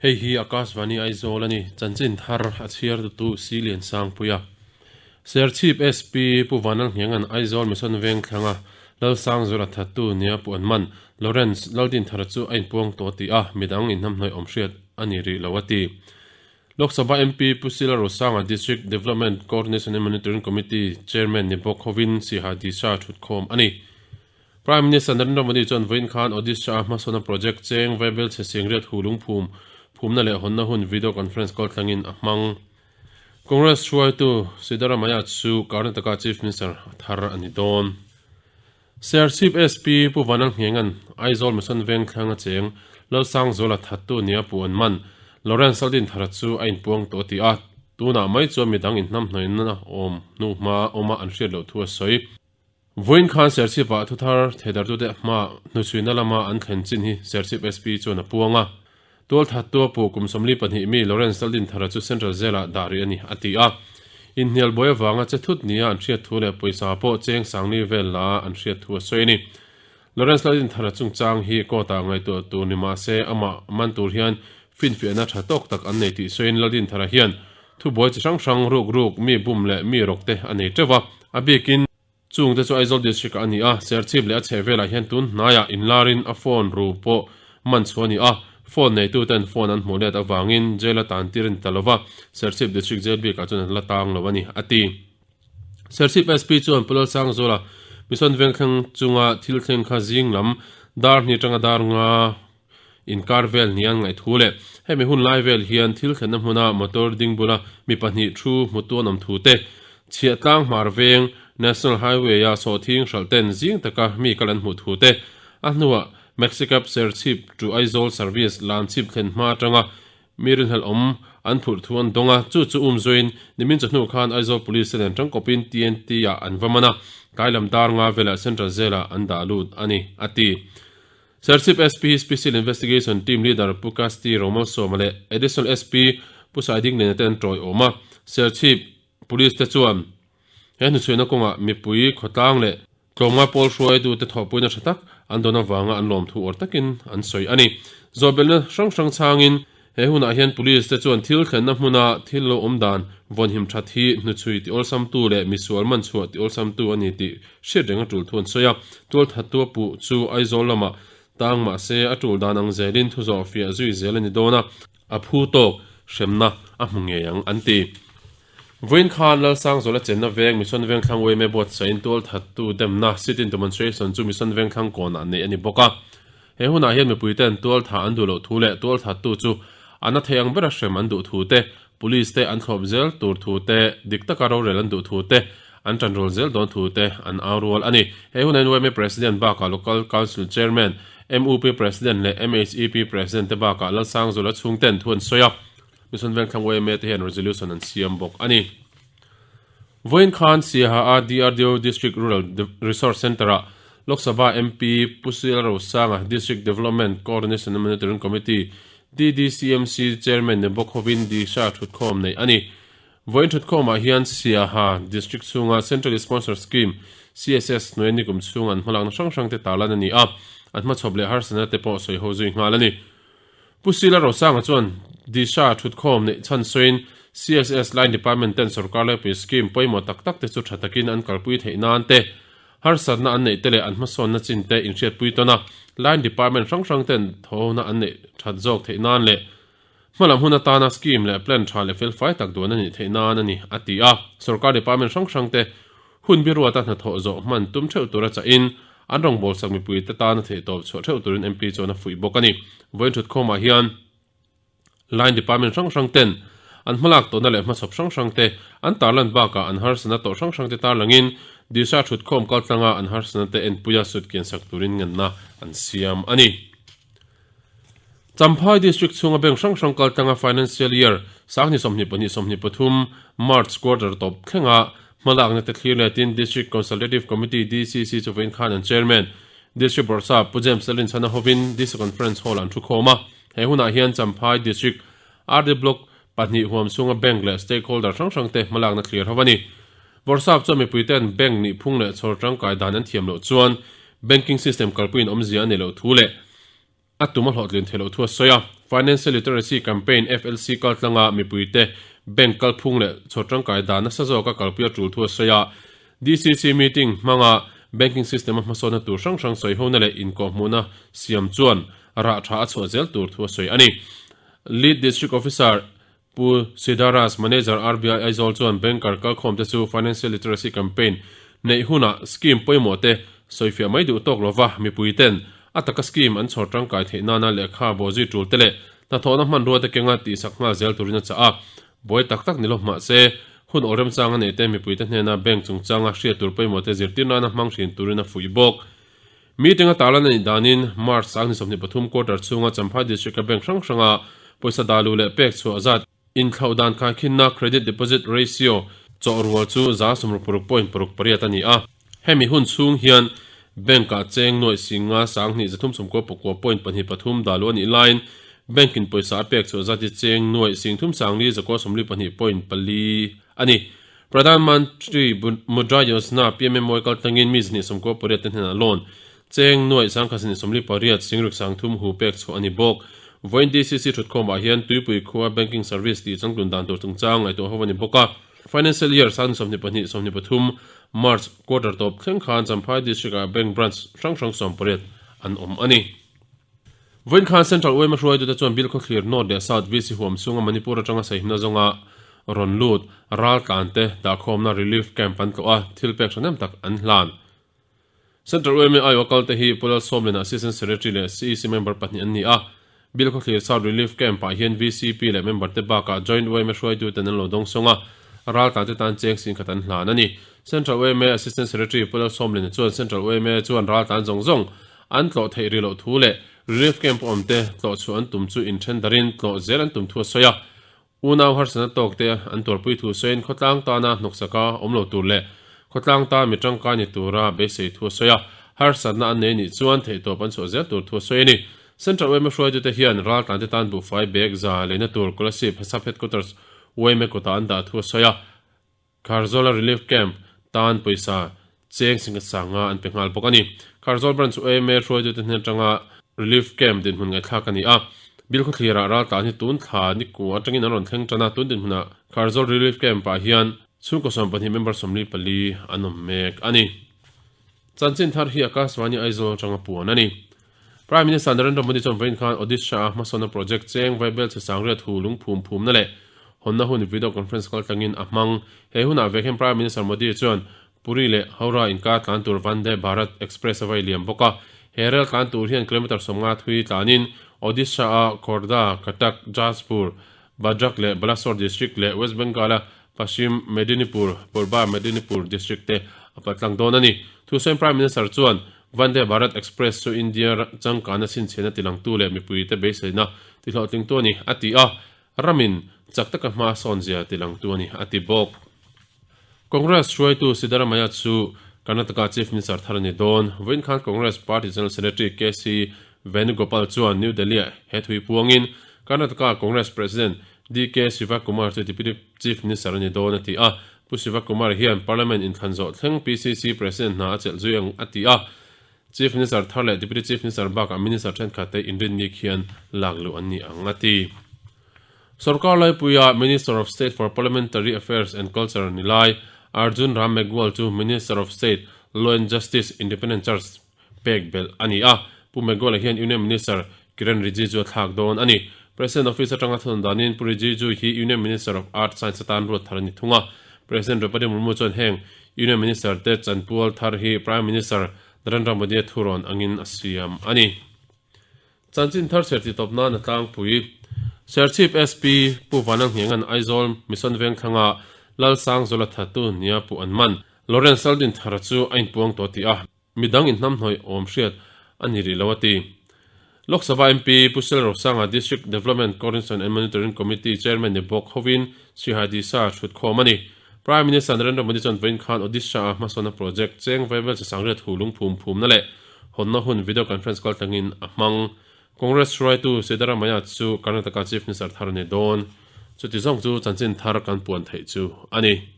Hei hi Akashvani Aizawl a ni, chanchin thar a chhiar dutu Si Liansangpuia. Serchhip SP Pu Vanlalnghenga'n Aizawl Mission Vengthlanga Lalsangzuala thattu nia Pu Anman, Lawrence Laldinthara chu a inpuang tawh tih a midang inhnamhnawih awm hriat a ni rih lo a ti. Lok Sabha MP Pu Sila Rosanga District Development Coordination and Monitoring Committee Chairman ni bawk hovin Siha Disha thutkhawm a ni. Prime Minister Narendra Modi chuan vawiin khan Odisha-a hmasawnna project cheng Vaibel chhe Singriat hu lungphum phumna leh hawnna hun video conference call tlangin a hmang. Congress hruaitu Siddaramaiah chu Karnataka Chief Minister a thar a ni dawn. Serchhip SP Pu Vanlalnghenga'n Aizawl Mission Vengthlang a cheng Lalsangzuala thattu nia Pu an man Lawrence Aldinthara chu a inpuang tawh a ti a, tunah mai chuan midang inhnamhnawihna awm hnuhma awma an hriat loh thu a sawi. Vawiin khan Serchhip-ah thuthar theidartute hma hnuchhuina lama an thlen chin hi Serchhip SP chuan a puang a. Tualthattu a puh kum 42 mi Lawrence Laldinthara chu Central Jail-ah dah rih a ni, a ti a. Inhnial buai avanga che thut nia an hriat thu leh pawisa pawh cheng sangni vel la an hriat thu a sawi a ni. Lawrence Laldinthara chungchang hi court-ah ngaihtuah tur ni mah se amah man tur hian finfiahna tha tawk tak an nei tih sawiin Laldinthara hian thubuai chi hrang hrang ruk ruk mi bum leh mi rawk te a nei teuh a, a bikin Chung te chu Aizawl District ah a ni a, Serchhip leh a chheh velah hian tun hnaiah inlarin a phone ru pawh man chhuah a ni a, phone neitu ten phone an hmuh let avangin jail a tan tir a ni ta lo va, Serchhip District Jail bikah chuan an la tang lo a ni, a ti. Serchhip SP chuan Pu Lalsangzuala Mission Vengthleng chunga thil thleng kha zing lam dar hnih atanga dar nga inkar vel ni an ngaih thu leh hemi hun lai vel hian thil thlenna hmuna motor ding bula mi pahnih thu hmutu an awm thu te, Chhiahtlang hmar veng National Highway-a sawhthing hralh ten zing taka mi kal an hmuh thu te, a hnuah Maxicab Serchhip to Aizawl service lan chhip thlen hma atanga mi rinhlelh awm an phurh thu an dawng a, chu chu um zuiin nimin chawhnu khan Aizawl Police te nen tangkawpin TNT-ah an va man a, tlai lam dar nga velah Central Jail-ah an dah lut a ni, a ti. Serchhip SP Special Investigation Team Leader Pu Kasti Romalsawma leh Additional SP Pu Saidingliana te an tawiawm a, Serchhip Police te chuan he hnuchhuihna kawngah mipui khawtlang leh tlawmngai pawl hruaitute thawhpuina tha tak an dawn avanga an lawmthu awr takin an sawi a ni. Zawhbelhna hrang hrang chhangin He hunah hian Police te chuan thil thlenna hmuna thil lo awm dan vawnhim that hi hnuchhui ti awlsamtu leh misual man chhuah ti awlsamtu a ni tih hriat reng a tul thu an sawi a. Tualthattu a puh chu Aizawl lamah tang mah se a tul dan ang zelin thu zawh fiah zui zel a ni dawn a, a phu tawk hremna a hmu ngei ang an ti. Vawiin khan Lalsangzuala chenna veng Mission Vengthlang yma buatsahin tualthattu demna sit-in demonstration chu Mission Vengthlang kawnah neih a ni bawk a. He hunah hian mipuite'n tualtha an duh loh thu leh tualthattu chu a na thei ang bera hrem an duh thu te, police te an thlawp zel tur thu te, dik taka rorel an duh thu te, an tanrual zel dawn thu te an au rual a ni. He huna yma President bakah Local Council Chairman, MUP President leh MHEP President te bakah Lalsangzuala chhungte'n thu an sawi a. Mission Vengthlang yma te hian resolution an siam bawk a ni. Vawiin khan Siaha-a DRDO District Rural Resource Centre-ah Lok Sabha MP Pu Sila Rosanga, District Development Coordination and Monitoring Committee, DDCMC, Chairman ni bawk hovin Disha thutkhawm neih a ni. Vawiin thutkhawmah hian Siaha District chhunga Central Sponsored Scheme, CSS, hnuaia nikum chhunga an hmalakna hrang hrangte tarlan a ni a, an hmachhawp leh harsatna te pawh sawi ho zui nghal a ni. Pu Sila Rosanga chuan Disha thutkhawm neih chhan sawiin CSS Line Department ten sorkar laipui scheme pawimawh tak tak te chu tha takin an kalpui theih nan te, harsatna an neih te leh an hmasawnna chin te inhriatpui tawn a, Line Department hrang hrang ten thawhna an neih that zawk theih nan leh hmalam hun atana scheme leh plan tha leh felfai tak duan a nih theih nan a ni, a ti a. Sorkar department hrang hrang te Hun biruata hnathawh zawh hman tum theuh tura chahin an rawngbawlsak mipuite tana theihtawp chhuah theuh turin MP chuan a fuih bawk a ni. Vawiin thutkhawmah hian Line Department hrang hrang ten an hmalak tawhna leh hmachhawp hrang hrang te an tarlan bakah an harsatna tawh hrang hrang te tarlangin Disha thutkhawm kaltlanga an harsatna te enpuia sutkian sak turin ngenna an siam a ni. Champhai District chhunga bank hrang hrang kaltlanga Financial Year Sangni 22 23 March quarter tawp thlenga hmalakna te thlir letin District Consultative Committee, DCC, chu vawiin khan an Chairman, District Bawrhsap Pu James Lalrinchhana hovin District Conference Hall an thu khawm a. He hunah hian Champhai District RD Block pahnih huam chhunga bank leh stakeholder hrang hrang te hmalakna thlir ho a ni. Bawrhsap chuan mipuite'n bank nihphung leh chhawr tangkai dan an thiam loh chuan banking system kalpuiin awmzia a nei loh thu leh. A tum a hlawhtlin theih loh thu a sawi a. Financial Literacy Campaign, FLC, kaltlanga mipuite bank kalphung leh chhawr tangkai dan nasa zawka kalpui a tul thu a sawi a. DCC meeting hmanga banking system a hmasawnna tur hrang hrang sawihona leh inkawhhmuhna siam chuan rah tha a chhuah zel tur thu a sawi a ni. Lead District Officer Pu Siddharas, Manager RBI Aizawl chuan banker kalkhawmte chu Financial Literacy Campaign neih hunah scheme pawimawh te sawifiah mai duh tawk lova mipuiten a taka scheme an chhawr tangkai theih nana lehkha bawhzui tul te leh hnathawhna hmanrua te kenga tihsak nghal zel turin a chah a. Buai tak tak ni lo hmah se, hun aw remchang a neih te mipuite hnena bank chungchanga hriat tur pawimawh te zirtir nana hmang thin turin a fuih bawk. Meeting a tarlan a nih danin March 23 quarter chhunga Champhai District-a bank hrang hranga pawisa dah luh leh pek chhuah zat inthlauh dan khaikhinna credit deposit ratio chawh rual chu 66.68 a ni a. Hemi hun chhung hian bank-ah cheng nuaih singa sanghnih zathum sawmkua pakua point pahnih pathum dah luh a nih laiin bank-in pawisa a pek chhuah zat hi cheng nuaih singthum sangli zakua sawmli pahnih point pali a ni. Pradhan Mantri Mudra Yojana, PMMY, kal tlangin mi zahnih 98 te hnenah loan cheng nuaih 148 singrik sangthum hu pek chhuah a ni bawk. Vawiin DCC thutkhawmah hian Tuipui khua Banking Service tih changtlun dan tur chungchang ngaihtuah ho a ni bawk a. Financial Year 2022, 23 March quarter tawp thleng khan Champhai District-ah Bank Branch hrang hrang 18 an awm a ni. Vawiin khan Central yma hruaitute chuan Bill Khawthlir North leh South VC huam chhunga Manipur atanga saihna zawnga rawn lut raltlante dahkhawmna Relief Camp an tlawh a, thil pek hrahnem tak an hlan. Central yma aiawh kalte hi Pu Lalsawmliana Assistant Secretary leh CEC member pahnih an ni a, Bill Khawthlir South Relief Camp ah hian VCP leh member te bakah Joint yma hruaituten an lo dawngsawng a, raltlante tan cheng singkhat an hlan a ni. Central yma Assistant Secretary Pu Lalsawmliana chuan Central yma chuan raltlan zawng zawng An tlawh theih rih loh thu leh relief camp awmte tlawh chhuah an tum chu inthen darin tlawh zel an tum thu a sawi a. Unau harsatna tawkte an tuarpui thu sawiin khawtlang tana hnawksaka awm lo tur leh khawtlang tan mi tangkai ni tura beisei thu a sawi a. Harsatna an nei nih chuan theihtawp an chhuah zel tur thu a sawi a ni. Central yma hruaitute hian raltlante tan buhfai bag za leina tur Kolasib Sub Headquarters yma kawtah an dah thu a sawi a. Kharzola Relief Camp tan pawisa cheng singkhat sanga an pe nghal bawk a ni. Kharzawl Branch yma hruaitute hnen atanga Relief Camp dinhmun ngaihthlak a ni a. Bill khawthlirah raltlan hi tun thla nikua atangin an rawn thleng tan a, tun dinhmunah Kharzawl Relief Camp ah hian chhungkaw 12 member 44 an awm mek a ni. Chanchin thar hi Akashvani Aizawl atanga puan a ni. Prime Minister Narendra Modi chuan vawiin khan Odisha-a hmasawnna project cheng Vaibel chhe sangriat hu lungphum phumna leh hawnna hun video conference kaltlangin a hmang. He hunah vek hian Prime Minister Modi chuan Puri leh Howrah inkar tlan tur Vande Bharat Express a vai liam bawk a. He rel tlan tur hian kilometre 50 thui tlanin Odisha-a Khordha, Cuttack, Jajpur, Bhadrak leh Balasore district leh West Bengal-a Paschim Medinipur, Purba Medinipur district te a paltlang dawn a ni. Thusawiin Prime Minister chuan Vande Bharat Express chu India changkana chhinchhiahna tilangtu leh mipuite beiseina tihlawhtlingtu a ni, a ti a, ramin chak taka hma sawnzia tilangtu a ni, a ti bawk. Congress hruaitu Siddaramaiah chu Karnataka Chief Minister thar a ni dawn. Vawiin khan Congress Party General Secretary KC Venugopal chuan New Delhi-ah he thui puangin Karnataka Congress President DK Shivakumar chu Deputy Chief Minister a ni dawn a ti a. Pu Shivakumar hian Parliament inthlan zawh thleng PCC President hna a chelh zui ang a ti a. Chief Minister thar leh Deputy Chief Minister bakah Minister thenkhat te inrinni khian lak luh an ni ang a ti. Sorkar laipuia Minister of State for Parliamentary Affairs and Culture ni lai Arjun Ram Meghwal chu Minister of State, Law and Justice, Independent Charge pek belh a ni a. Pu Meghwal-a hian Union Minister Kiren Rijiju a thlak dawn a ni. President Office atanga thun danin Pu Rijiju hi Union Minister of Earth Science atan ruat thar a ni thung a. President Draupadi Murmu chuan heng Union Minister te chanpual thar hi Prime Minister Narendra Modi-a thurawn angin a siam a ni. Chanchin thar chher titawp nan a tlangpui. Serchhip SP Pu Vanlalnghenga'n Aizawl Mission Vengthlanga Lalsangzuala thattu nia puh an man. Lawrence Laldinthara chu a inpuang tawh tih a midang inhnamhnawih awm hriat a ni rih lo a ti. Lok Sabha MP Pu Sel Rosanga District Development Coordination and Monitoring Committee Chairman ni bawk hovin Sihai Disa thutkhawm a ni. Prime Minister Narendra Modi chuan vawiin khan Odisha-a hmasawnna project cheng Vaivel Chasangriat hu lungphum phumna leh hawnna hun video conference kaltlangin a hmang. Congress hruaitu Siddaramaiah chu Karnataka Chief Minister thar a ni dawn. Chuti zawng chu chanchin thar kan puan theih chu a ni.